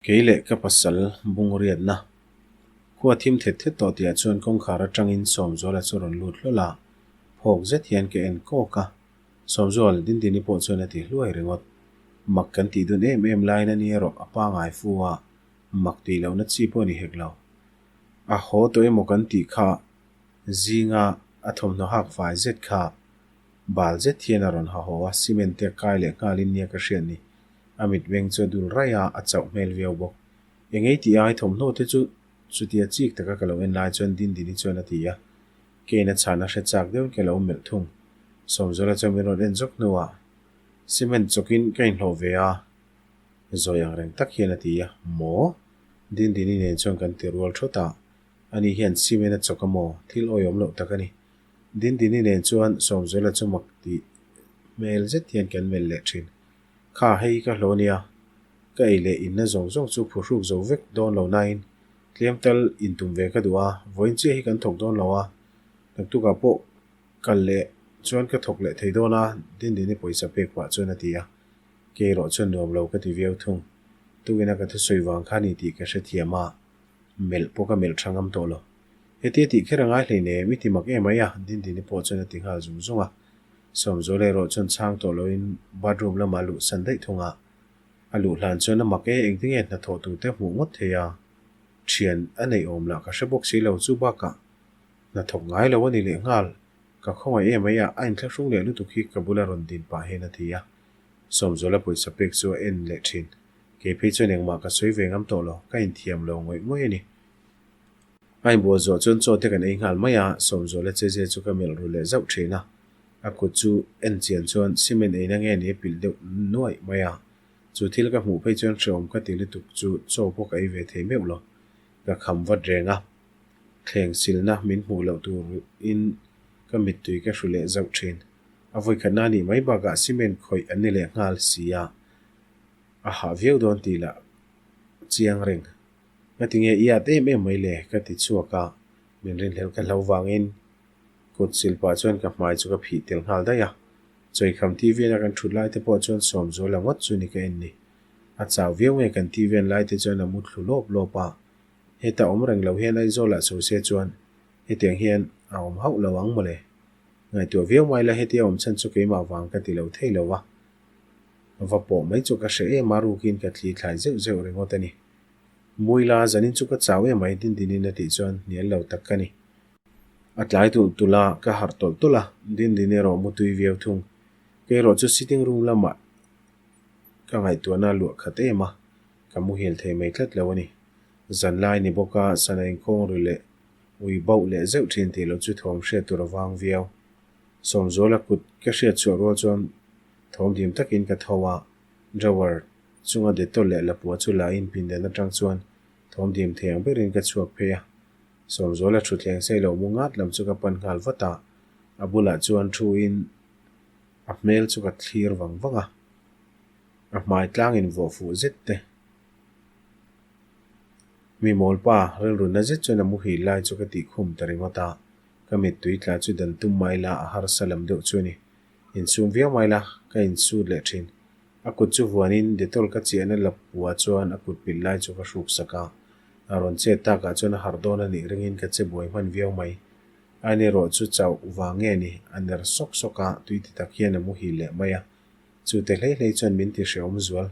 Kei leh ka pasal bungriatna khua thim thet thet tawh tihah chuan kawngkhar atangin Sawmzuala chu rawn lut hlawl a, phawk zet hian ka en kawk a. Sawmzual, Dindini pawh chuan a ti hluai ringawt. Mak kan tih dun em em laiin a ni erawh a pangai fu a, mak tih lohna chi pawh a ni hek lo. A haw tawh emaw kan tih kha zinga a thawmhnaw hak fai zet kha bal zet hian a rawn ha haw a, cement te a kai leh nghalin nia ka hriat ni. A mitmeng chu a dul raih a, a chauh hmel viau bawk. Eng ei tih ai thawmhnaw te chu chutia chik taka ka lo en lai chuan Dindini chuan a ti a. Kane a chhan a hre chak deuhin ka lo melh thung. Sawmzuala chuan min rawn en zawk hnuah cement chawkin ka inhlawh ve a, zawi ang reng tak hian a ti a. Maw? Dindini nen chuan kan ti rual thawt a, ani hian cement a chawk a maw? Thil awihawm loh tak a ni. Dindini nen chuan Sawmzuala chu mak tih hmel zet hian kan melh leh thin. Kha hei ka hlawh nia, ka ei leh inna zawng zawng chu phuhruk zo vek dawn lo nain tlem tal intum ve ka duh a, vawiin chiah hi kan thawk dawn lo a, naktukah pawh kal leh chuan ka thawk leh thei dawn a, Dindini pawisa pek pah chuan a ti a, kei erawh chuan nuam lo ka ti viau thung. Tukin a ka thusawi vang kha ni tih ka hrethiam a, melh pawh ka melh tha ngam tawh lo. Hetia tih kher a ngai hleinem, i ti mak em mai a, Dindini pawh chuan a ti nghal zung zung a. Sawmzuala erawh chuan chhang tawh loin bathroom lamah a luh san daih thung a. A luh hlan chuan a mak e, engtinge hnathawh turte a hmuh ngawt thei a, thian a neih awm lah ka hre bawk si lo, chu bakah hnathawk ngai lo a ni leh nghal, ka khawngaih em mai a, a inthlahrung leh lutuk hi ka bula rawn din pah hian a ti a. Sawmzuala pawisa pek chu a en leh thin, kei phei chuan engmah ka sawi ve ngam tawh lo, ka inthiam lo ngawih ngawih a ni. A inbual zawh chuan chaw te kan ei nghal mai a, Sawmzuala che zia chu ka melh ru leh zauh thin a. A kut chu en chian chuan cement eina nge ni a pilh deuh nuaih mai a. Chu thil ka hmuh phei chuan hrehawm ka ti lutuk chu chaw pawh ka ei ve thei meuh lo. Ka kham vat reng a, thleng silna min hmuh loh turin ka mittui ka hru leh zauh thin. A vawikhatna a nih mai bakah cement khawih an ni leh nghal si a, a hah viau dawn tih lah chiang reng. Ka ti nge i at em em mai le? Ka ti chhuak a, min rinhlelh ka hlo vangin kut sil pah chuan ka hmai chu ka phih tel nghal daih a. Chawikham TV a kan thut lai te pawh chuan Sawmzuala ngawt chu ni ka en ni. A chau viau nge kan TV en lai te chuan a mu thlu lawp lawp a, heta awm reng lo hian Aizawl ah chho se chuan hetiang hian a awm hauh lo ang mawle. Ngaihtuah viau mai la hetia awm chhan chu keimah vang ka ti lo thei lo va, va pawh mai chu ka hre em a rukin ka thli thlai zeuh zeuh ringawt a ni. Muila, zanin chu ka chau em mai Dindinin a tih chuan hnial lo tak ka ni. A tlai tulh tulh a, ka harh tawlh tawlh a, Dindin erawh mutui viau thung. Kei erawh chu sitting room lamah ka ngaihtuahna a luah khat em a, ka muhil thei mai tlat lo a ni. Zan lai ni bawk a, sana inkhawng ri leh ui bauh leh zeuh thin tih loh chu thawm hriat tur a vang viau. Sawmzuala kut ka hriat chhuah rual chuan thawm dim takin ka tho a, drawer Chunga Dettol leh Lapua chu la in pindan atang chuan thawm dim thei ang berin ka chhuak phei a. Sawmzuala thutthleng sei lo mu ngat lam chu ka pan nghal vat a, a bulah chuan thu in a hmel chu ka thlir vang vang a. A hmai tlang in vuah fuh zet te. Mi mawlpa rilru na zet chuan a muhil lai chu ka tih khum ta ringawt a, ka mittui tla chu dan tum mai la a harsa lam deuh chu a ni. Insum viau mai la, ka insut leh thin. A kut chu vuanin Dettol ka chiahna lapua chuan a kut pilh lai chu ka hruk sak a. A rawn chet takah chuan a harh dawn a nih ringin ka che buai hman viau mai. A ni erawh chu chauh vang nge ni, a ner sawk sawk a, tui ti tak hian a muhil leh mai a. Chu te hlei hlei chuan min ti hrehawm zual.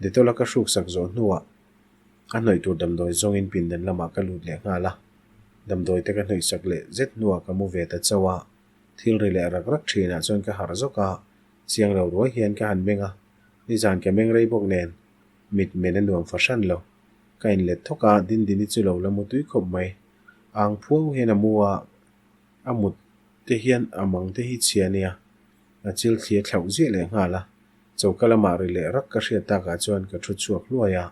Dettol a ka hruk sak zawh hnuah a hnawih tur damdawi zawngin pindan lamah ka lut leh nghal a. Damdawi te ka hnawih sak leh zet hnuah ka mu ve ta chauh a. Thil ri leh rak rak thinah chuan ka harh zawk a. Chiang lo ruai hian ka han meng a, nizan ka meng rei bawk nen mit men a nuam fahran lo. Ka inlet thawk a, Dindini chu lo la mu tui khawp mai. Ang phuau hian a mu a, a mut te hian a mang te hi chhia a nia, a chil thli a thlauh ziah leh nghal a. Choka lamah ri leh rak ka hriat takah chuan ka thu chhuak hluai a,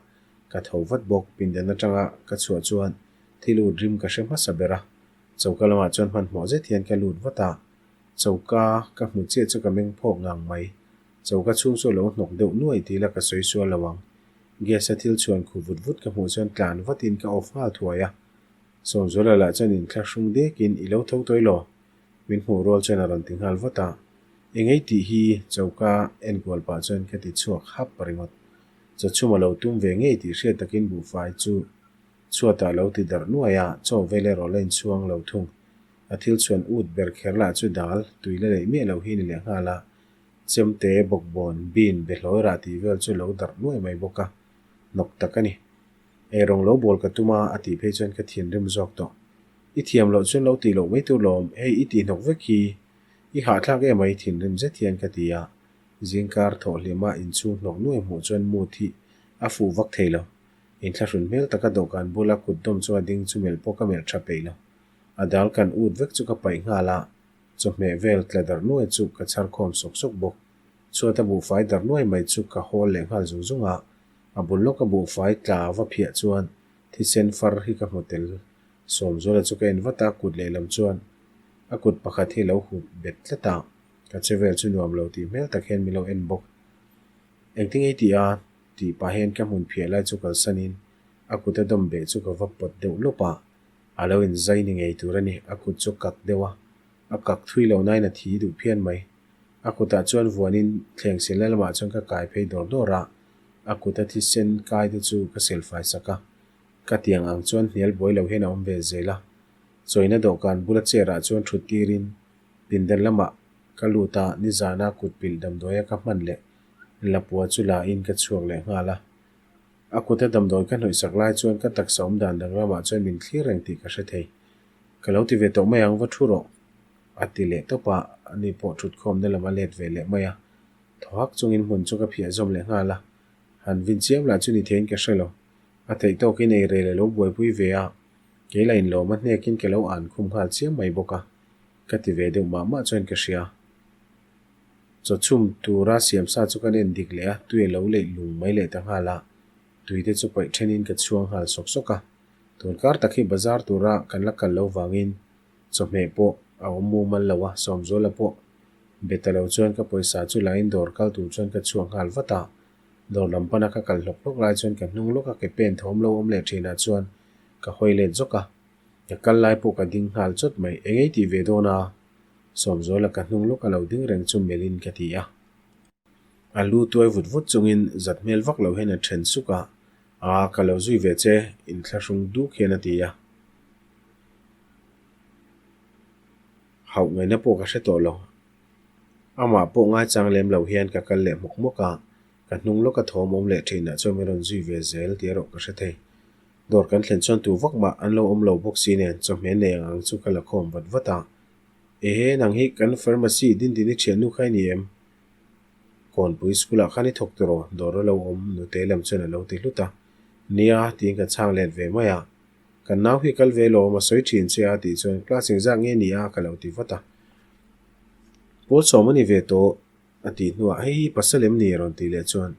ka tho vat bawk. Pindan atanga ka chhuah chuan thil ut rim ka hre hmasa ber a, choka lamah chuan hmanhmawh zet hian ka lut vat a. Choka ka hmu chiah chu ka meng phawk ngang mai. Choka chhung chu a lo hnawk deuh nuai tih ila ka sawi sual lo ang. Gas a thil chhuan khu vut vut ka hmuh chuan tlan vatin ka off nghal thuai a. Sawmzuala lah chuan inthlahrung dekin i lo tho tawi lo. Min hmuh rual chuan a rawn ti nghal vat a. Engei tih hi choka enkual pah chuan ka ti chhuak hap ringawt. Chawchhum a lo tum ve ngei tih hriat takin buhfai chu chhuatah a lo ti darh nuai a, chaw vel erawh la inchhuang lo thung. A thil chhuan ut ber kher lah chu dal, tui la leih miah lo hi ni leh nghal a, chemte, bawkbawn, bean, behlawi rah tih vel chu lo darh nuai mai bawk a, hnawk tak a ni. Eirawng lo bawl ka tum a, a tih phei chuan ka thinrim zawk tawh. I thiam loh chuan lo tih loh mai tur lawm, hei i tih hnawk vek hi i hahthlak em ai thinrim zet hian ka ti a, zingkar thawh hlima inchhung hnawk nuai hmuh chuan mood hi a fuh vak thei lo. Inthlahrun hmel taka dawhkan bula kut dawm chunga ding chu melh pawh ka melh tha peih lo. A dal kan ut vek chu ka paih nghal a, chawhmeh vel tla darh nuai chu ka chhar khawm sawk sawk bawk. Chhuat a buhfai darh nuai mai chu ka hawl leh nghal zung zung a, a bul lawka buhfai tla va phiah chuan thisen far hi ka hmu tel. Sawmzuala chu ka en vat a, kut lehlam chuan a kut pakhat hi lo hup bet tlat a, ka che vel chu nuam lo tih hmel tak hian min lo en bawk. Engtin ei tih a? tih pah hian ka hmun phiah lai chu kalsanin a kut a dawm beh chu ka va pawt deuh lawp a, a lo inzai ni ngei tur a ni, a kut chu kak deuh a, a kak thui lo nain a thi duh phian mai. A kutah chuan vuanin thleng silna lamah chuan ka kai phei dawr dawr a, a kuta thisen kai te chu ka silfai sak a, ka tiang ang chuan hnial buai lo hian a awm ve zel a. Chawina dawhkan bula chair ah chuan thut tirin pindan lamah ka lut a, nizana kut pilh damdawia ka hman leh lapua chu la in ka chhuak leh nghal a. A kuta damdawi ka hnawih sak lai chuan ka taksa awm dan dang lamah chuan min thlir reng tih ka hre thei. Ka lo ti ve tawh mai ang, va thu rawh. A ti leh tawp a, ani pawh thutkhawmna lam a let ve leh mai a. Thaw hak chungin hmun chu ka phiah zawm leh nghal a, han vin chiam lah chu ni theiin ka hre lo. A theih tawkin ei rel a lo buaipui ve a, kei lah inlawm a hnekin ka lo an khum nghal chiam mai bawk a, ka ti ve deuh mah mah chuan ka hria. Chawchhum tura siam sa chu kan en dik leh a, tui a lo leih lung mai leh ta nghal a, tui te chu paih thenin ka chhuang nghal sawk sawk a. Tunkar tak hi bazar tura kan la kal lo vangin Chawhmeh pawh a awm mumal lo a, Sawmzuala pawh be ta lo chuan ka pawisa chu lain dawr kal tur chuan ka chhuak nghal vat a. Dawr lam pana ka kal hlawk hlawk lai chuan ka hnung lawka ke pen thawm lo awm leh thinah chuan ka hawi let zawk a. Ka kal lai pawh ka ding nghal chawt mai, eng ei tih ve dawn a? Sawmzuala ka hnung lawka lo ding reng chu melhin ka ti a. A lu tuai vut vut chungin zat hmel vak lo hian a then suk a, Aa, ka lo zui ve che, inthlahrung duk hian a ti a. Hauh ngaihna pawh ka hre tawh lo. Amah pawh ngaichang lem lo hian ka kal leh hmawk hmawk a, ka hnung lawka thawm awm leh thinah chuan min rawn zui ve zel tih erawh ka hre thei. Dawr kan thlen chuan tu vak mah an lo awm lo bawk si nen chawhmeh nei ang ang chu ka la khawm vat vat a. Ehe, nang hi kan pharmacy Dindini thiannu kha i ni em? Kawnpui school ah khan i thawk tawh rawh, dawr a lo awm nute lam chuan a lo ti hlut a. Nia, tiin ka chhang let ve mai a. Kan nau hi kal ve lawm a sawi thin che a tih chuan class engzak nge ni a ka lo ti vat a. Pawl sawm a ni ve tawh a tih hnuah hei hi pasal em ni a rawn tih leh chuan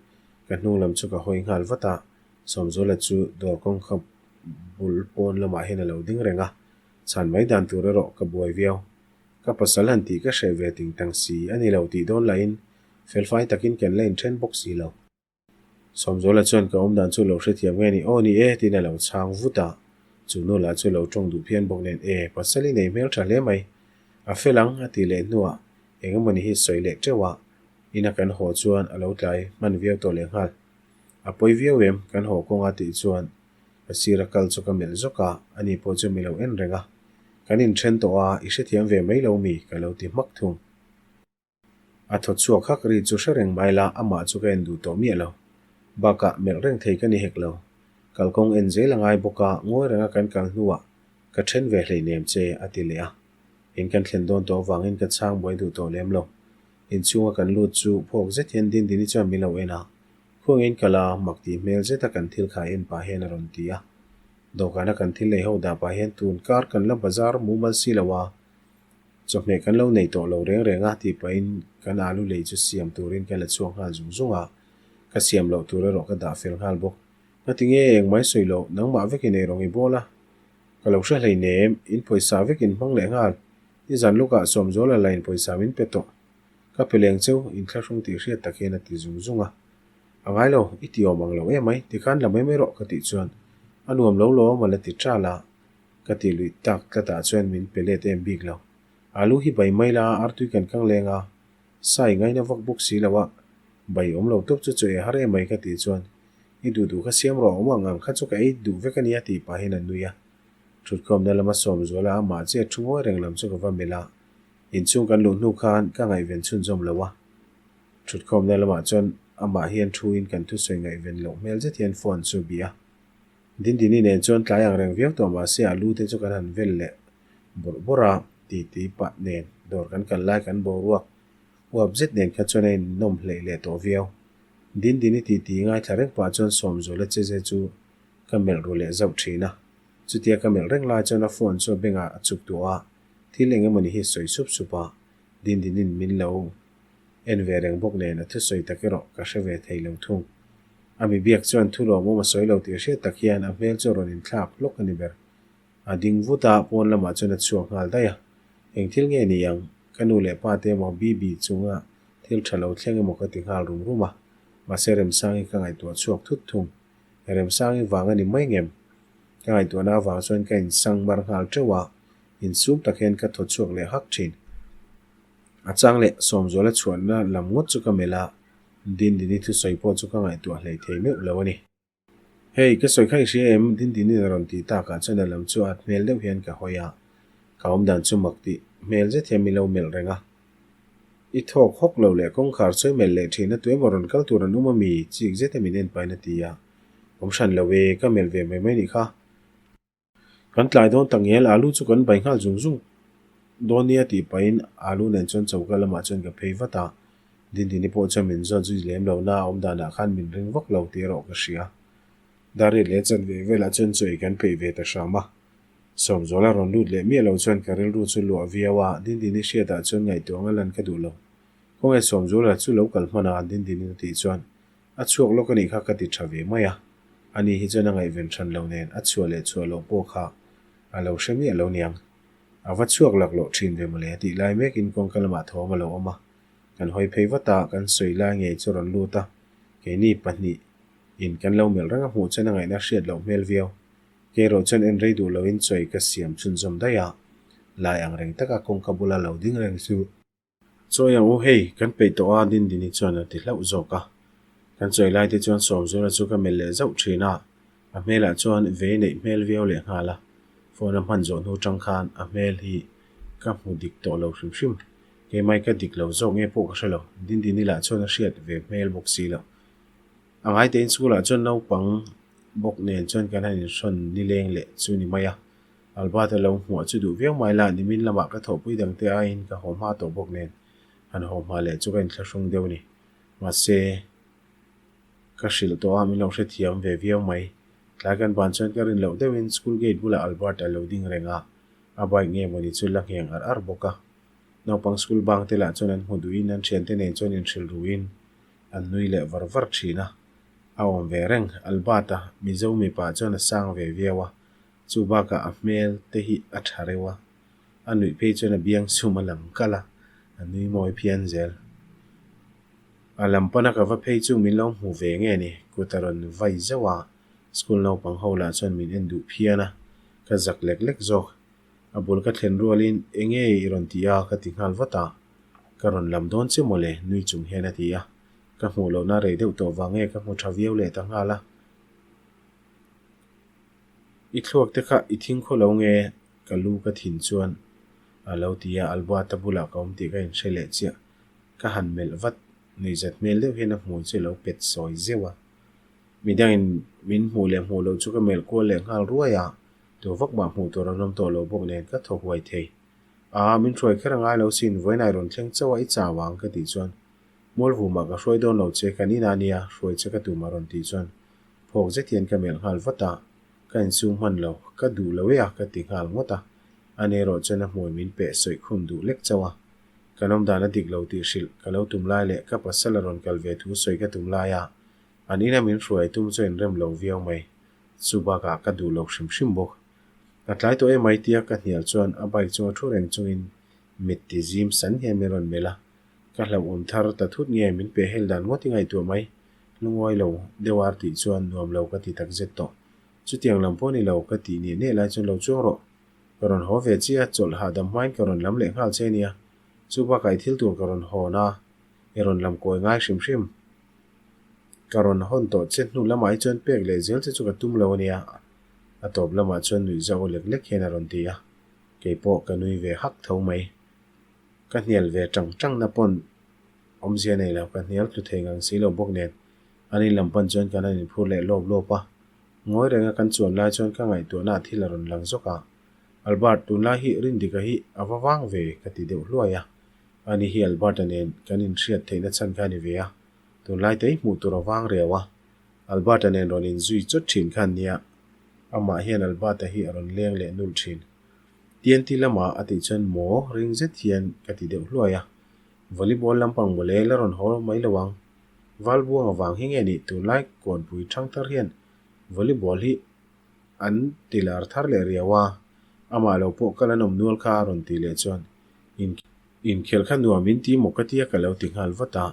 ka hnung lam chu ka hawi nghal vat a, Sawmzuala chu dawr kawngka bul pawn lamah hian a lo ding reng a, chhan mai dan tur erawh ka buai viau. Ka pasal han tih ka hreh ve ting tang si a ni lo tih dawn lahin felfai takin kan la inthen bawk si lo. Sawmzuala chuan ka awmdan chu lo hrethiam nge ni? Aw ni e tiin a lo chhang vut a, chu nu lah chu lo tawng duh phian bawk nen e pasal i nei hmel tha hle mai, a fel ang a tih leh hnuah eng emawni hi sawi leh teuh a, ina kan haw chuan a lo tlai hman viau tawh leh nghal. A pawi viau em kan haw kawnga tih chuan ka sir a kal chu ka melh zawk a, ani pawh chu mi lo en reng a, kan inthen tawh a, i hrethiam ve mai lo mi ka lo ti hmak thung. A thaw chhuak hak ri chu hre reng mai la, amah chu ka en duh tawh miah lo. Bakah melh reng thei ka ni hek lo. Kalkawng en zel a ngai bawk a, ngawi renga kan kal hnuah ka then ve hleinem che, a ti leh a. In kan thlen dawn tawh avangin ka chhang buai duh tawh lem lo. Inchhunga kan lut chu phawk zet hian Dindini chuan min lo en a, Khuangin kal a, mak tih hmel zeta kan thil kha en pah hian a rawn ti a. Dawhkana kan thil nei ho dah pah hian tun kar kan la bazar mumal si lo a, Chawhmeh kan lo nei tawh lo reng reng a tih pahin kan alu lei chu siam turin ka la chhuak nghal zung zung a, ka siam loh tur erawh ka dah fel nghal bawk. Ka ti nge eng mai sawi loh, nangmah vekin ei rawng i bawl a, ka lo hre hleinem, in pawisa vekin hmang leh nghal, i zan lukah Sawmzuala la in pawisa min pe tawh, ka pe leng cheu, inthlahrung tih hriat tak hian a ti zung zung a. A ngai lo, i ti awm ang lo emai, tikhan la mai mai rawh ka tih chuan a nuam lo lawm a la ti ṭal a. Ka ti luih tak tlatah chuan min pe let em bik lo. Alu hi bai mai la, artui kan kang leng a, sai ngaina vak bawk si lo a, bai awm lo tawp chu chu e har em mai ka tih chuan. I duh duh kha siam rawh awm ang ang kha chu ka ei duh vek a nia tih pahin a nui a. Thutkhawmna lama Sawmzuala amah chiah thu ngawi reng lam chu ka va melh a. Inchhung kan luh hnu khan ka ngaihven chhunzawm lo a. Thutkhawmna lamah chuan amah hian thuin kan thusawi ngaihven loh hmel zet hian phone chu a bih a. Dindini nen chuan tlai ang reng viau tawh mahse a lu te chu kan han vel leh bawrh bawrh a, titi pah nen dawr kan kal lai kan boruak uap zet nen kha chuan a innawm hleih leh tawh viau. Dindini titi ngaithla reng pah chuan Sawmzuala cheze chu ka melh ru leh zauh thin a. Chutia ka melh reng lai chuan a phone chu a bengah a chuk duah a, thil eng emawni hi sawi sup sup a, Dindini'n min lo En ve reng bawk nen a thusawi tak erawh ka hre ve thei lo thung. A mi biak chuan thu lawmawm a sawi lo tih hriat tak hian a hmel chu a rawn inthlak hlawk a ni ber. A ding vut a, pawn lamah chuan a chhuak nghal daih a. Eng thil nge ni ang? Ka nu leh pa te emaw Bibi chunga thil tha lo thleng emaw ka ti nghal rum rum a. Mahse Remsangi ka ngaihtuah chhuak thut thung. Remsangi vang a ni mai ngem? Ka ngaihtuahna avang chuan ka insang mar nghal teuh a, insum tak hian ka thaw chhuak leh hak thin. A chang leh Sawmzuala chhuahna lam ngawt chu ka melh a, Dindini thusawi pawh chu ka ngaihtuah hlei thei meuh lo a ni. Hei, ka sawi kha i hria em? Dindini'n a rawn tih takah chuan a lam chu at hmel deuh hian ka hawi a, ka awmdan chu mak tih hmel zet hian min lo melh reng a. I thawk hawk lo leh kawngkhar sawi melh leh thin a tuemaw rawn kal tur an awm a mi? Chik zeta min en pahin a ti a. Awm hran lo e, ka melh ve mai mai nih kha. Kan tlai dawn tak ngial alu chu kan bai nghal zung zung dawn nia tih pahin alu nen chuan choka lamah chuan ka phei vat a, Dindini pawh chuan min zawt zui lem lo na a awm danah khan min ring vak lo tih erawh ka hria. Dariat leh chanve velah chuan chaw ei kan peih ve ta hram a, Sawmzuala rawn lut leh miah lo chuan ka rilru chu luah viau a, Dindini hriatah chuan ngaihtuah anga lan ka duh lo. Khawnge Sawmzuala chu lo kal hman a Dindini a tih chuan A chhuak lawk a nih kha ka ti tha ve mai a, ani hi chuan a ngaihven hran lo nen a chhuah leh chhuah loh pawh kha a lo hre miah lo niang. A va chhuak laklawh thin ve mawle a tih lai mekin kawngka lamah thawm a lo awm a, kan hawi phei vat a, kan sawi lai ngei chu rawn lut a, keini pahnih in kan lo melh reng a hmuh chuan a ngaihna hriat loh hmel viau. Kei erawh chuan en rei duh loin chawi ka siam chhunzawm daih a, lai ang reng taka kawngka bula lo ding reng chu. Chawi ang u hei, kan peih tawh a Dindini chuan a ti hlauh zawk a. Kan chawi lai te chuan Sawmzuala chu ka melh leh zauh thin a, a hmelah chuan vei neih hmel viau leh nghal a. Phone a hman zawh hnu tang khan a hmel hi ka hmu dik tawh lo hrim hrim. Keimai ka dik lo zawk nge pawh ka hre lo, Dindini lah chuan a hriat ve hmel bawk si lo. A ngaitein school ah chuan naupang bawk nen chuan kan han inhrawn nileng leh chu ni mai a. Albert-a lo hmuah chu duh viau mai la, nimin lamah ka thawhpui dangte aiin ka haw hma tawh bawk nen han haw hma leh chu ka inthlahrung deuh a ni. Mahse, ka hrilh tawh a, min lo hrethiam ve viau mai. Tlai kan ban chuan ka rin loh deuhin school gate bulah Albert-a lo ding reng a, a bike nge mawni chu la ngheng ar ar bawk a. Naupang school bang te lah chuan an hmu duhin an thiante nen chuan inhrilh ruin an nui leh var var thin a. A awm ve reng, Albert-a Mizo mipa chuan a sang ve viau a, Chu bakah a hmel te hi a tha reuh a, a nuih phei chuan a biang sum a lang kalh a, a nui mawi phian zel. A lam pana ka va phei chu min lo hmu ve nge ni, kut a rawn vai zauh a, school naupang ho lah chuan min en duh phian a, ka zak lek lek zawk. A bul ka thlen rualin enge i rawn ti a ka ti nghal vat a, ka rawn lam dawn che mawle nui chung hian a ti a, ka hmuh lohna rei deuh tawh vang nge ka hmu tha viau leh ta nghal a. I thluak te kha i thing khaw lo nge? Ka lu ka thin chuan a lo ti a, Albert-a bulah ka awm tih ka inhre leh chiah. Ka han melh vat, nuihzat hmel deuh hian a hmui chu a lo pet sawi zeuh a. Midangin min hmuh leh hmuh loh chu ka melh kual leh nghal ruai a, tu vak mah hmuh tur an awm tawh lo bawk nen ka thaw huai thei. Aa, min hruai kher a ngai lo sin, vawiinah i rawn thleng chauh a, i chau ang ka tih chuan Mualvumah ka hruai dawn lo che, kan inah nia, hruai che ka tum a rawn tih chuan Phawk zet hian ka melh nghal vat a, ka insum hman lo, ka duh lo e a ka ti nghal ngawt a, ani erawh chuan a hmui min peh sawih khum duh lek chauh a. Kan awmdan a dik lo tih hrilh ka lo tum lai leh ka pasal a rawn kal ve thu sawi ka tum lai a, an ina min hruai tum chu a inrem lo viau mai. Chu bakah ka duh lo hrim hrim bawk. A tlai tawh emai tia ka hnial chuan a bike chunga thu reng chungin mit ti zim san hian min rawn melh a, Ka hlauhawm thar ta thut nge min pe hel dan ngawt i ngaihtuah mai? Lungawi lo deuh ar tih chuan nuam lo ka ti tak zet tawh. Chutiang lam pawh ni lo ka tih niah niah lai chuan lo chuang rawh. Ka rawn haw ve chiah a, chawlh hahdam hmain ka rawn lam leh nghal che nia. Chu bakah i thil tur ka rawn hawn a, i rawn lam kawi ngai hrim hrim. Ka rawn hawn tawh che hnu lamah hi chuan pek leh zel che chu ka tum lo a nia, a tawp lamah chuan nuih zauh lek lek hian a rawn ti a, kei pawh ka nui ve hak tho mai. Ka hnial ve tang tang na pawn awmzia nei lo, ka hnial tlu thei ngang si lo bawk nen an in lam pan chuan kan han inphur leh lawp lawp a, ngawi renga kan chuan lai chuan ka ngaihtuahna ah thil a rawn lang zawk a, Albert tunlai hi Rindika hi a va vang ve ka ti deuh hluai a, ani hi Albert-a nen kan inhriat theihna chhan kha a ni ve a. Tunlai te hi hmuh tur a vang riau a, Albert-a nen rawn inzui chawt thin khan nia, amah hian Albert-a hi a rawn leng leh nulh thin. TNT lamah a tih chuan maw ring zet hian ka ti deuh hluai a, volleyball lampang mawle la rawn haw mai lo ang. Valbuang avang hi nge nih tunlai kawnpui thangthar hian volleyball hi an ti lar thar leh riau a, amah lo pawh kal an awm nual kha a rawn tih leh chuan in Inkhelh kha nuam in ti maw ka tia ka lo ti nghal vat a.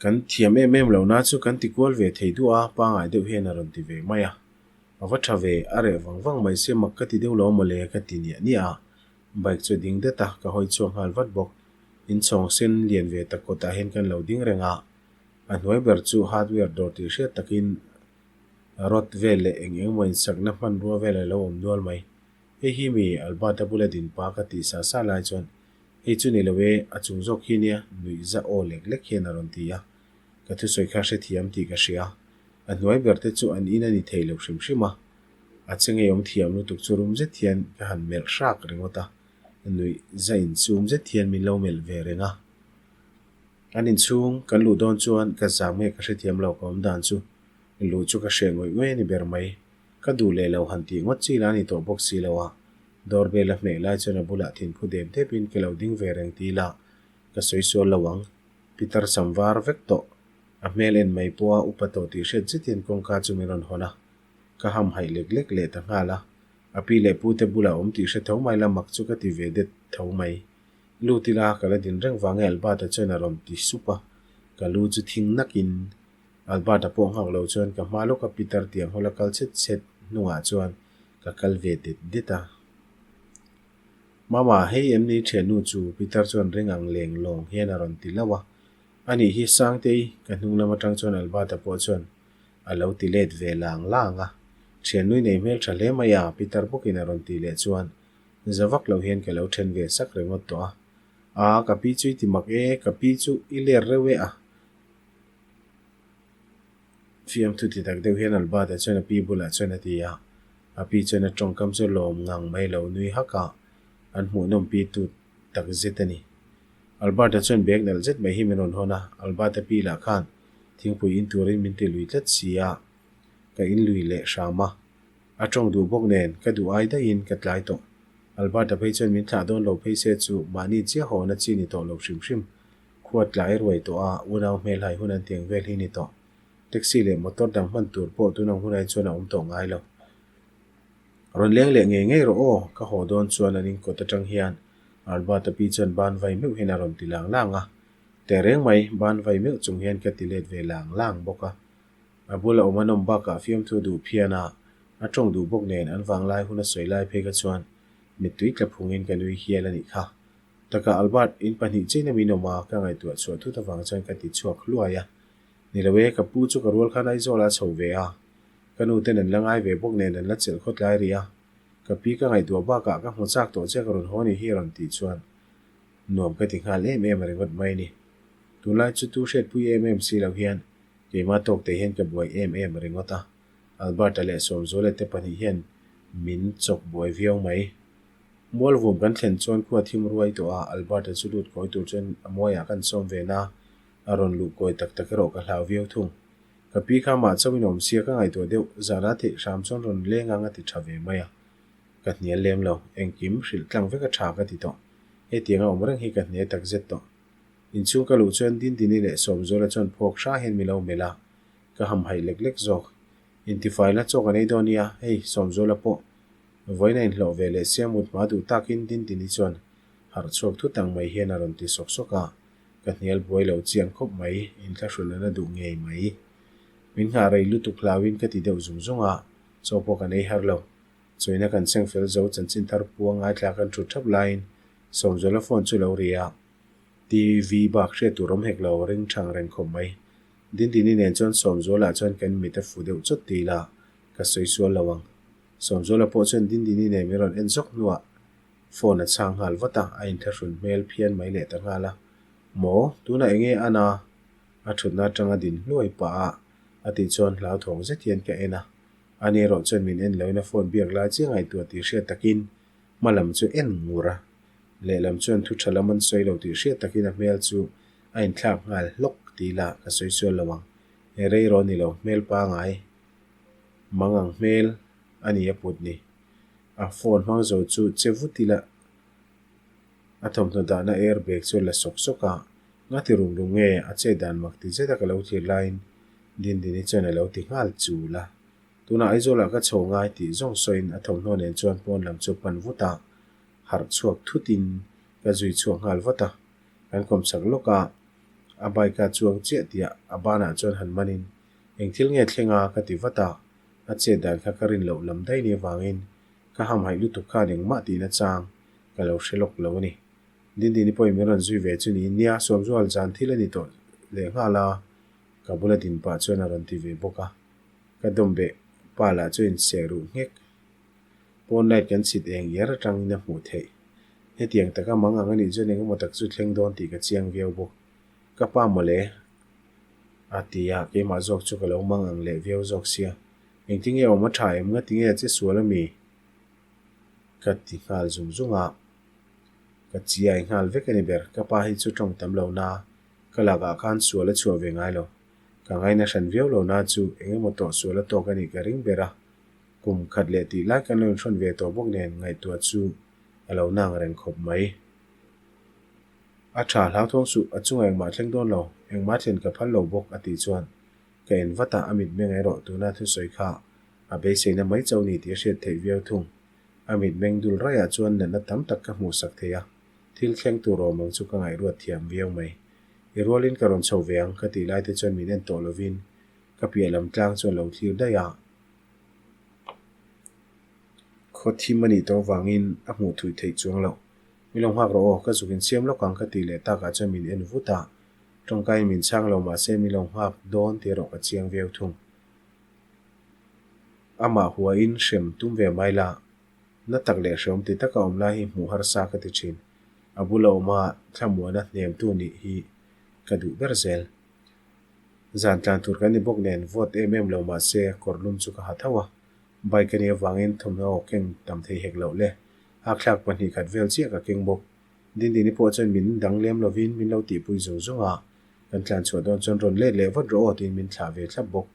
Kan thiam em em lo na chu kan ti kual ve thei duh a, pangai deuh hian a rawn ti ve mai a. A va tha ve, a reh vang vang mai sia mak ka ti deuh lo mawle ka ti niah niah a. Bike chu a ding det a, ka hawi chhuak nghal vat bawk. Inchhawng sen lian ve tak kawtah hian kan lo ding reng a. A hnuai ber chu hardware dawr tih hriat takin rod vel leh eng eng emaw insakna hmanrua vel a lo awm nual mai. Hei hi mi Albert-a bula din pa ka tih sa sa lai chuan, Hei chu ni lo e, a chung zawk hi nia, nuih za aw lek lek hian a rawn ti a. Ka thusawi kha hrethiam tih ka hria. A hnuai ber te chu an in a ni thei lo hrim hrim a. A che ngeiawm thiam lutuk chu rum zet hian ka han melh hrak ringawt a, nuih za insum zet hian min lo melh ve reng a. An inchhung kan luh dawn chuan ka zam nge ka hrethiam lo ka awm dan chu luh chu ka hreh ngawih ngawih a ni ber mai. Ka duh leh lo han tih ngawt chi la ni tawh bawk si lo a, doorbell a hmeh lai chuan a bulah thinphu dep dep in ka lo ding ve reng ti ila ka sawi sual lo ang. Pitar sam var vek tawh. A hmel en mai pawh a upa tawh tih hriat zet hian kawngka chu min rawn hawn a, ka ham haih lek lek leh ta nghal a. A pi leh pu te bulah awm tih hre tho mai la mak chu ka ti ve det tho mai. Lut ila ka la din reng vang e Albert-a chuan a rawn ti sup a, ka lu chu thing nakin Albert-a pawh nghak lo chuan ka hma lawka Peter tiang hawla kal chhet chhet hnungah chuan ka kal ve det det a. Mama, hei em ni thiannu chu? Peter chuan ring ang leng lawng hian a rawn ti lauh a. Anih hi Sangtei, ka hnung lam atang chuan Albert-a pawh chuan a lo ti let ve lang lang a. Thiannui nei hmel tha hle mai a, Peter bawkin a rawn tih leh chuan za vak lo hian ka lo then ve sak ringawt tawh a. Aa, ka pi chu i ti mak e, ka pi chu i ler reuh e a. Fiamthu ti tak deuh hian Albert-a chuan a pi bulah chuan a ti a, a pi chuan a tawngkam chu lawm ngang mai lo nui hak a, an hmuhnawm pi tu tak zet a ni. Albert-a chuan bag nalh zet mai hi min rawn hawn a, Albert-a pi lah khan thingpui in turin min ti lui tlat si a, ka in lui leh hram a, a tawng duh bawk nen ka duh ai daihin ka tlai tawh. Albert-a phei chuan min thlah dawn lo phei se chu mahni chiah hawn a chi ni tawh lo hrim hrim. Khua tlai ruai tawh a, unau hmelhai hun an tiang vel hi ni tawh. Taxi leh motor dang hman tur pawh tun ang hunah hi chuan a awm tawh ngai lo. Rawn leng leh ngei ngei rawh aw, ka haw dawn chuan an inkawt atang hian Albert-a pi chuan ban vai meuh hian a rawn ti lang lang a. Tehreng mai, ban vai meuh chung hian ka ti let ve lang lang bawk a. A bula awm a nawm bakah fiamthu duh phian a, a tawng duh bawk nen an vanglai hun a sawi lai phei kha chuan mittui tla phungin ka nui hial a nih kha. Taka Albert, in pahnih chiin a min awm a, ka ngaihtuah chhuah thut avang chuan ka ti chhuak hluai a. Ni lo e, ka pu chu ka rual khan Aizawl ah a chho ve a, ka nu ten an la ngai ve bawk nen an la chelh khawt lai rih a. Ka pi ka ngaihtuah bakah ka hmu chak tawh che ka rawn haw ni hi a rawn tih chuan nuam ka ti nghal em em ringawt mai ni. Tunlai chu tu hriatpui em em si lo hian keimah tawk te hian ka buai em em ringawt a. Albert-a leh Sawmzuala te pahnih hian min chawk buai viau mai. Mualvum kan thlen chuan khua thim ruai tawh a, Albert-a chu lut kawi tur chuan a muaiah kan sawm ve na, a rawn luh kawi tak tak erawh ka hlau viau thung. Ka pi kha mah chauhin awm sia ka ngaihtuah deuh, zana theih hram chuan rawn leng ang a ti tha ve mai a. Ka hnial lem lo, engkim hrilh tlang vek a tha ka ti tawh. Hetiang a awm reng hi ka hne tak zet tawh. Inchhung ka luh chuan Dindini leh Sawmzuala chuan phawk hra hian min lo melh a, ka hamhaih lek lek zawk. Intifai la chawk an ei dawn nia, hei Sawmzuala pawh Vawiin a inhlawh ve leh sia mut hma duh takin Dindini chuan harh chhuak thut ang mai hian a rawn ti sawk sawk a, ka hnial buai lo chiang khawp mai, inthlahrun an a duh ngei mai. Min nghah rei lutuk hlauin ka ti deuh zung zung a, chaw pawh kan ei har lo. Chawina kan seng fel zo chanchin thar puang ngaithla kan thut thap laiin Sawmzuala phone chu lo ri a, TV bak hriat tur awm hek lo ring thang reng khawp mai. Dindini nen chuan Sawmzuala chuan kan mit a fu deuh chawt ti ila ka sawi sual lo ang. Sawmzuala pawh chuan Dindini nen min rawn en zawk hnuah phone a chhang nghal vat a, a inthlahrun hmel phian mai leh ta nghal a. Maw, tunah enge a na? A thutna atanga din hluai pah a a tih chuan hlauthawng zet hian ka en a. Ani erawh chuan min en loin a phone biak lai chiah ngaihtuah tih hriat takin hma lam chu en ngur a. Lehlam chuan thu tha lam an sawi lo tih hriat takin a hmel chu a inthlak nghal hlawk ti ila ka sawi sual lo ang. He rei rawh ni lo, hmel pangai mang ang hmel a ni a put ni. A phone hmang zo chu che vut ila a thawmhnaw dahna air bag chu a la sawk sawk a, ngati rum rum nge a chet dan mak ti zeta ka lo thlir laiin Dindini chuan a lo ti nghal chul a. Tunah Aizawlah ka chho ngai tih zawng sawiin a thawmhnaw nen chuan pawn lam chu pan vut a, harh chhuak thutin ka zui chhuak nghal vat a. Kan kawmchak lawk a, a bike a chuang chiah tih a banah chuan han manin eng thil nge thleng a ka ti vat a, a chet dan kha ka rin loh lam daih ni avangin ka hamhaih lutuk khan engmah tihna chang ka lo hre lawk lo a ni. Dindini pawhin min rawn zui ve chu niin nia, Sawmzual zan thil a ni tawh lehnghal a, ka bula din pah chuan a rawn ti ve bawk a. Ka dawm beh pa lah chu inseh ruh nghek. Pawn light kan chhit eng iar atangin a hmuh theih. Hetiang taka mang ang a nih chuan engemaw tak chu thleng dawn tih ka chiang viau bawk. Ka pa mawle a ti a, keimah zawk chu ka lo mang ang leh viau zawk sia. Engtinge awm a tha em ngatinge a che sual a mi? Ka ti nghal zung zung a. Ka chiai nghal vek a ni ber. Ka pa hi chu tawng tam lo na, ka lakah khan sual a chhuah ve ngai lo. Ka ngaina hran viau lo na chu engemaw tawh sual a tawk a nih ka ring ber a. Kum khat leh tih lai kan lo inhrawn ve tawh bawk nen ngaihtuah chu a lo nang reng khawp mai. A tha hlauthawng suh, a chungah engmah thleng dawn lo, engmah thlen ka phal lo bawk a tih chuan ka en vat a, a mitmeng erawh tuna thusawi kha a beiseina mai chauh ni tih a hriat theih viau thung. A mitmeng dul raiah chuan natna tam tak ka hmuhsak thei a, thil thleng tur awm ang chu ka ngaihruat thiam viau mai. I rualin ka rawn chho ve ang ka tih lai te chuan min en tawh lovin ka piah lam tlang chuan lo thlir daih a. Khaw thim a nih tawh avangin a hmuh thui theih chuang loh. Min lo nghak rawh aw, ka zuk insiam lawk ang ka tih leh takah chuan min en vut a. Tawngkaiin min chhang lo mahse min lo nghak dawn tih erawh ka chiang viau thung. Amah huain hrem tum ve mai la, na tak leh hreawm ti taka awm lai hi hmuh harsa ka ti thin. A bula awma thlamuana hnemtu nih hi ka duh ber zel. Zan tlan tur kan ni bawk nen vote em em lo mahse kawr lum chu ka ha tho a, bike a nih avangin thawmhnaw keng tam thei hek loh le, hakthlak pahnih khat vel chiah ka keng bawk. Dindini pawh chuan min dang lem lovin min lo tihpui zung zung a, kan tlan chhuah dawn chuan rawn let leh vat rawh aw tiin min thlah ve thlap bawk.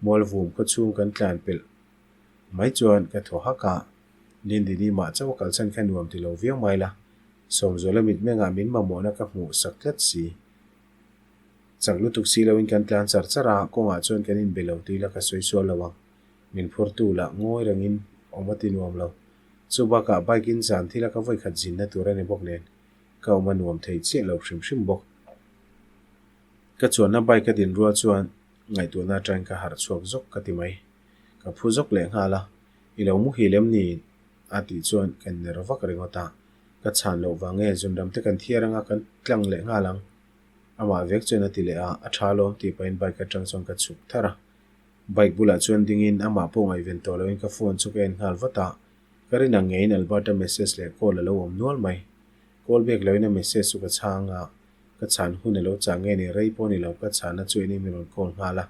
Mualvum khawchhung kan tlan pelh mai chuan ka thaw hak a, Dindini mah chauh a kalsan kha nuam ti lo viau mai la, Sawmzuala mitmengah min mamawhna ka hmuh sak tlat si. Chak lutuk si loin kan tlan char char a, kawngah chuan kan inbe lo tih la ka sawi sual lo ang. Min phurtu lah ngawi rengin awm a ti nuam lo. Chu bakah bike in zan thila ka vawikhat zinna tur a ni bawk nen, ka awm a nuam thei chiah lo hrim hrim bawk. Ka chuanna bike a din rual chuan ngaihtuahna atangin ka harh chhuak zawk ka ti mai. Ka phu zawk leh nghal a, I lo muhil em ni? a tih chuan kan ner vak ringawt a. Ka chhan loh vang nge zunram te kan thiar anga kan tlang leh nghal ang. Amah vek chuan a ti leh a, a tha lawm tih pahin bike atang chuan ka chhuk thar a. Bike bulah chuan dingin amah pawh ngaihven tawh loin ka phone chu ka en nghal vat a, ka rin ang ngeiin Alberta message leh call a lo awm nual mai. Call back loin a message chu ka chhang a, ka chhan hun a lo chah nge ni rei pawh ni lo ka chhana chu enin min rawn call nghal a.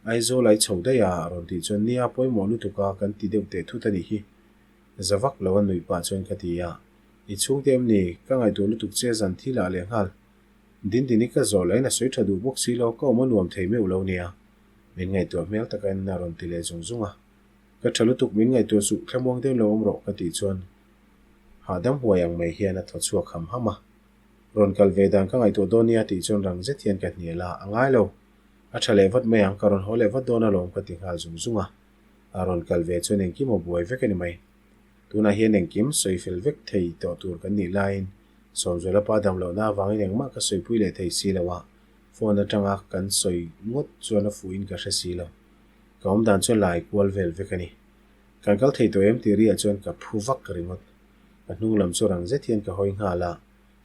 Aizawl ai chho daih a, a rawn tih chuan nia pawimawh lutuk a kan ti deuh teh thut a nih hi. Za vak lo a nuih pah chuan ka ti a, I chhungte em ni? Ka ngaihtuah lutuk che zan thil ah leh nghal. Dindini ka zawh lahin a sawi tha duh bawk si lo, ka awm a nuam thei meuh lo nia. Min ngaihtuah hmel taka en a rawn ti leh zung zung a. Ka tha lutuk min ngaihtuah suh, thlamuang deuh lo awm rawh ka tih chuan hahdam huai ang mai hian a thaw chhuak ham ham a. Rawn kal ve dan ka ngaihtuah dawn nia tih chuan rang zet hian ka hnial a, a ngai lo. A tha leh vat mai ang, ka rawn haw leh vat dawn alawm ka ti nghal zung zung a. A rawn kal ve chuan engkim a buai vek a ni mai. Tunah hian engkim sawi fel vek thei tawh tur kan nih laiin Sawmzuala pa dam lohna avangin engmah ka sawipui leh thei si lo a, phone atanga kan sawi ngawt chuan a fuhin ka hre si lo. Ka awm dan chu lai kual vel vek a ni. Kan kal thei tawh em tih riah chuan ka phu vak ringawt. Ka hnung lam chu rang zet hian ka hawi nghal a,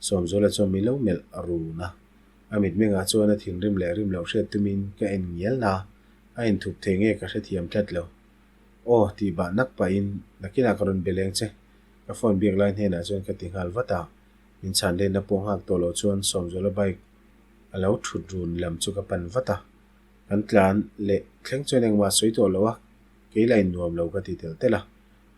Sawmzuala chuan min lo melh a run a. A mitmengah chuan a thinrim leh rim loh hriat tumin ka en ngial na, a inthup thei nge ka hrethiam tlat lo. Aw, tih bah nak pahin nakinah ka rawn be leng che, ka phone biak lai hnenah chuan ka ti nghal vat a, min chhan lenna pawh nghak tawh loh chuan Sawmzuala bike a lo thut run lam chu ka pan vat a. Kan tlan leh thleng chuan engmah sawi tawh lo a, kei la innuam lo ka ti telh telh a.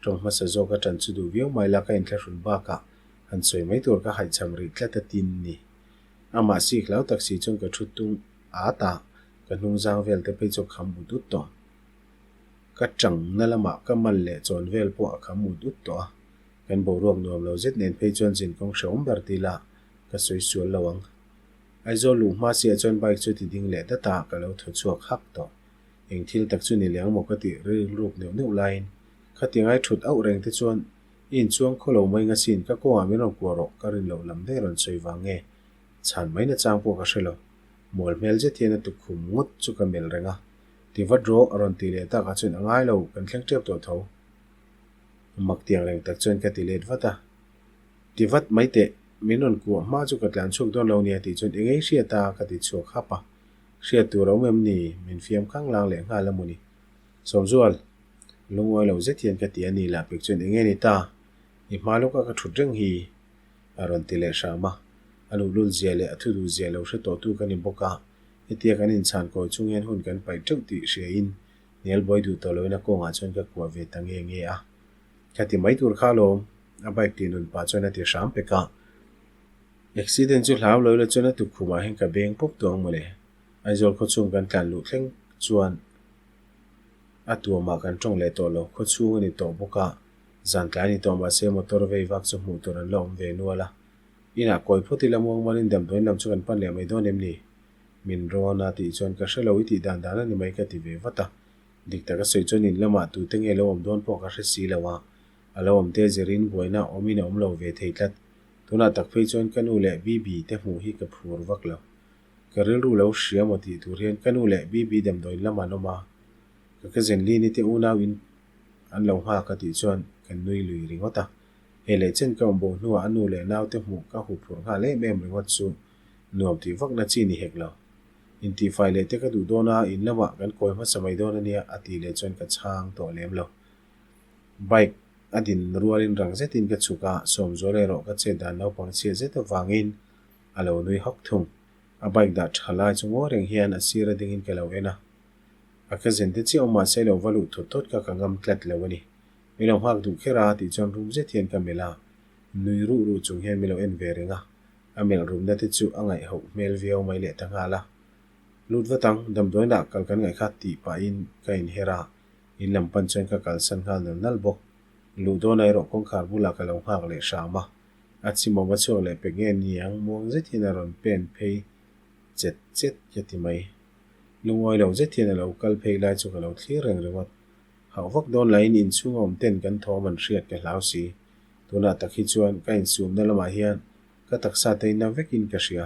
Tawng hmasa zawk a tan chu duh viau mai la ka inthlahrun bakah han sawi mai tur ka haihchham rih tlat a tin ni. Amah sik hlau tak si chuan ka thu tung at a, ka hnung zang vel te phei chu a kham ut ut tawh. Ka tangna lamah ka mal leh chawn vel pawh a kham ut ut tawh a, kan boruak nuam lo zet nen phei chuan zin kawng hrehawm ber ti la ka sawi sual lo ang. Aizawl luh hma siah chuan bike chu ti ding leh dat a, ka lo thaw chhuak hak tawh. Eng thil tak chu ni leh ang maw ka tih rilruk neuh neuh laiin khatiang ai thut auh reng te chuan I inchuang khaw lo mai ngasin ka kawngah min rawn kuah rawh ka rin loh lam daih rawn sawi vang nge chhan mai nachang pawh ka hre lo. Mual hmel zet hian a tukkhum ngawt chu ka melh reng a. Ti vat rawh a rawn ti leh takah chuan a ngai lo kan thleng tep tawh tho. Mak tiang reng tak chuan ka ti let vat a. Ti vat mai teh min rawn kuah hma chu ka tlan chhuak dawn lo nia tih chuan engei hriat a ka ti chhuak hap a. Hriat tur a awm em ni? Min fiam khang lang leh nghal a maw ni? Sawmzual, lungawi lo zet hian ka ti a ni lah pek chuan enge ni ta? I hma lawka ka thut reng hi a rawn ti leh hram a. A luhlul zia leh a thu duh zia lo hre tawhtu ka ni bawk a, hetia kan inchhan kawi chung hian hun kan paih teuh tih hriain hnial buai duh tawh loin a kawngah chuan ka kuah ve ta nge nge a. Ka ti mai tur kha alawm, a bike tih nun pah chuan a ti hram pek a. Accident chu hlau lo ila chuan a tukkhumah hian ka beng pawp tawh ang mawle. Aizawl khawchhung kan tlan luh thleng chuan a tuamah kan tawng leh tawh lo. Khawchhung a ni tawh bawk a, zan tlai a ni tawh mahse motor vei vak chu hmuh tur an la awm ve nual a. Inah kawi phawt ila muangmalin damdawiin lam chu kan pan leh mai dawn em ni? Min rawn a tih chuan ka hre lo i tih dan dan a ni mai ka ti ve vat a. Dik taka sawi chuan in lamah tute nge lo awm dawn pawh ka hre si lo a, a lo awm te zirin buaina awmin a awm lo ve thei tlat. Tunah tak phei chuan ka nu leh Bibi te hmuh hi ka phur vak lo. Ka rilru lo hria maw tih tur hian ka nu leh Bibi damdawiin lam an awm a, ka cousin Lini te unau in an lo nghak a tih chuan kan nui lui ringawt a. Hei leh chen ka awm bo hnuah a nu leh naute hmuh ka hu phurh nghal em em ringawt chu nuam tih vakna chi ni hek lo. Intihfai leh te ka duh dawn a, in lamah kan kawi hmasa mai dawn a nia a tih leh chuan ka chhang tawh lem lo. Bike a din rualin rang zetin ka chhuk a, Sawmzuala erawh ka chet dan naupang chhiat zet avangin a lo nui hawk thung. A bike dah tha lai chu ngawi reng hian a sir a dingin ka lo en a. A ka zen te chiah awm mahse lo va luh thawt thawt kha ka ngam tlat lo a ni. Min lo nghak duh kher a tih chuan rum zet hian ka melh a, nui ruh ruh chung hian min lo en ve reng a. A melh rumna te chu a ngaihhoh hmel viau mai leh ta nghal a. Lut vat ang, damdawiinah kal kan ngaih kha tih pahin ka inher a, in lam pan chuan ka kalsan nghal nal nal bawk. Luh dawnah erawh kawngkhar bulah ka lo nghak leh hram a. A chimawm a chhuak leh pek nge niang muang zet hian a rawn pen phei chet chet ka ti mai. Lungawi lo zet hian a lo kal phei lai chu ka lo thlir reng ringawt. Hauh vak dawn lahin inchhunga awm ten kan thawm an hriat ka hlau si. Tunah tak hi chuan ka insumna lamah hian ka taksa te inna vekin ka hria.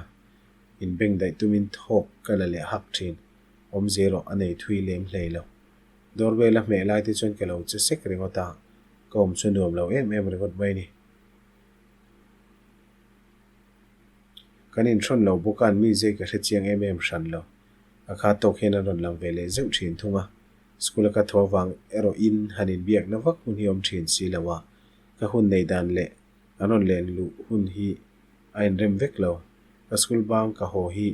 Inbeng daih tumin thawk ka la leh hak thin. Awmze erawh a nei thui lem hlei lo. Doorbell a hmeh lai te chuan ka lo che sek ringawt a, ka awm chu nuam lo em em ringawt mai ni. Kan inhrawn lo bawk a, an mi zai ka hre chiang em em hran lo. A kha tawk hian an rawn lang ve leh zeuh thin thung a. School a ka thaw avang erawhin han inbiakna vak hun hi awm thin si lo a, ka hun nei dan leh an rawn len luh hun hi a inrem vek lo. Ka school bang ka haw hi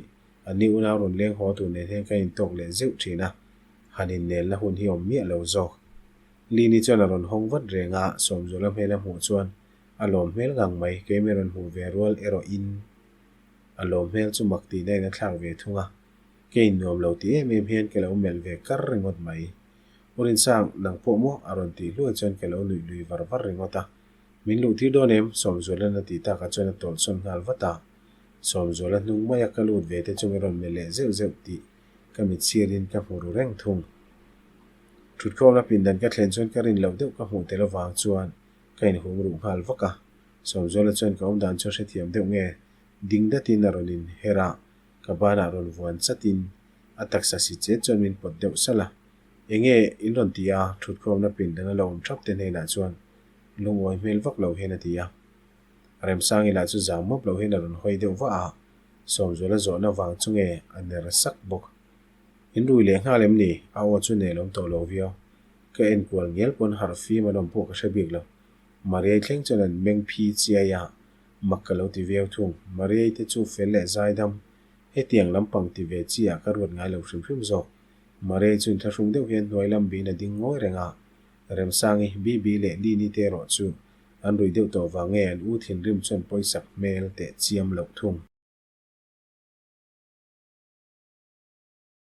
an ni unau rawn leng haw tur nen hian ka intawk leh zeuh thin a, han innelna hun hi awm miah lo zawk. Lini chuan a rawn hawng vat reng a, Sawmzuala hmel a hmuh chuan a lawm hmel ngang mai, keimi rawn hmuh ve rual erawhin a lawm hmel chu mak tihna in a thlak ve thung a, kei nuam lo ti em em hian ka lo melh ve kar ringawt mai. U Rinsang, nang pawh maw? a rawn tih hluai chuan ka lo nuih lui var var ringawt a, Min luh tir dawn em? Sawmzuala'n a tih takah chuan a tawlhsawn nghal vat a, Sawmzuala hnung maia ka lut ve te chu min rawn melh leh zeuh zeuh tih ka mit sirin ka hmu ru reng thung. Thutkhawmna pindan ka thlen chuan ka rin loh deuh ka hmuh tel avang chuan ka inhum ruh nghal vak a. Sawmzuala chuan ka awmdan chu a hrethiam deuh nge ding datin a rawn inher a, ka banah rawn vuan chatin a taksa si chet chuan min pawt deuh salh a. Enge in rawn ti a? Thutkhawmna pindan a lo awm thap te hnenah chuan lungawi hmel vak lo hian a ti a. Remsangi lah chu zang mawp lo hian a rawn hawi deuh vah a. Sawmzuala zawhna vang chu nge a ner sak bawk. In rui leh nghal em ni? A aw chu nelawm tawh lo viau. Ka enkual ngial pawn harh fim an awm pawh ka hre bik lo. Mariai thleng chuan an meng phi chiai a, mak ka lo ti viau thung. Mariai te chu fel leh zaidam, hetiang lampang ti ve chi ah ka ruat ngai lo hrim hrim zawk. Mariai chu inthlahrung deuh hian hnuai lam biin a ding ngawi reng a. Remsangi, Bibi leh Lini te erawh chu an rui deuh tawh vang nge an u thinrim chuan pawisak hmel teh chiam loh thung.